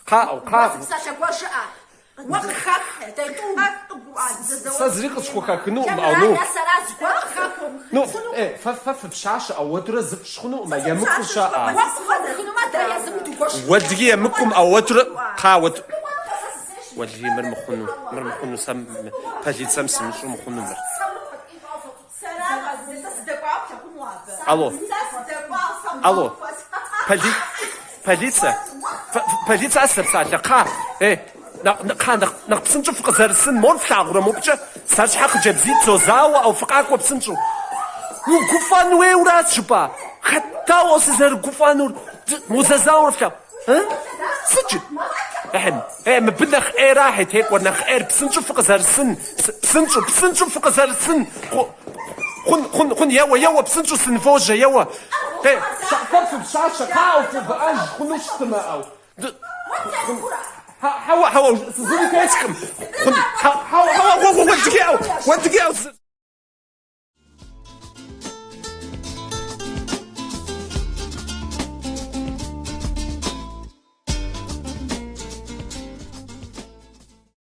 Кхъаӏэу, Уэ кхъаӏэу. зы псалъэ гуэр жыӏэ. Уэ къыхэх, дэ тӏум. Сэ зыри къысхухэхынукъым, ау, ну. Е сэра зыгуэр къыхэх. Ну, э, фэ, фэ фыпщащэ, ауэдурэ зыфщӏ хъунукъым, емыкӏуу щыӏэ. Уэ къыхэмыхынумэ, дэ езым дыгуэш. Уэлэхьи емыкӏум, ауэдурэ, кхъа, уэд. Уэлэхьи, мыр мыхъуну, мыр мыхъуну, сэ полицэм сымыщӏу мыхъуну мыр. Алло. Алло. Поли, полицэ. Полицэ сыпсалъэ, кхъа. Э, кхъа, нэхъ, нэхъ псынщӏэу фыкъызэрысын, мор флъагъурэ мобыкӏэ? Сэр щхьэ хъыджэбзитӏ зозауэ, ау фыкъакӏуэ псынщӏэу. Угуфӏэн хуейуэращ жыпӏа? Хэт дауэ сызэрыгуфӏэнур? Мо зэзауэр флъагъу. Ы? Сыт жи? Эхьым, э, мыбы нэхъ ӏейрахьи текӏуэр, нэхъ ӏейр псынщӏэу фыкъызэрысын, псынщӏэу, псынщӏэу фыкъызэрысын. Хъун, хъун, хъун, еуэ, еуэ, псынщӏэу сынывожьэ, еуэ. Э, фэ фыпщащэ, кхъаӏэу фувыӏэж хъуну щытмэ, ӏэу. Хьэуэ, хьэуэ, зыри тескъым. Хъун, хьэуэ, хьэуэ, уэ, уэ, уэ, уэ, уэ, уэ, уэ,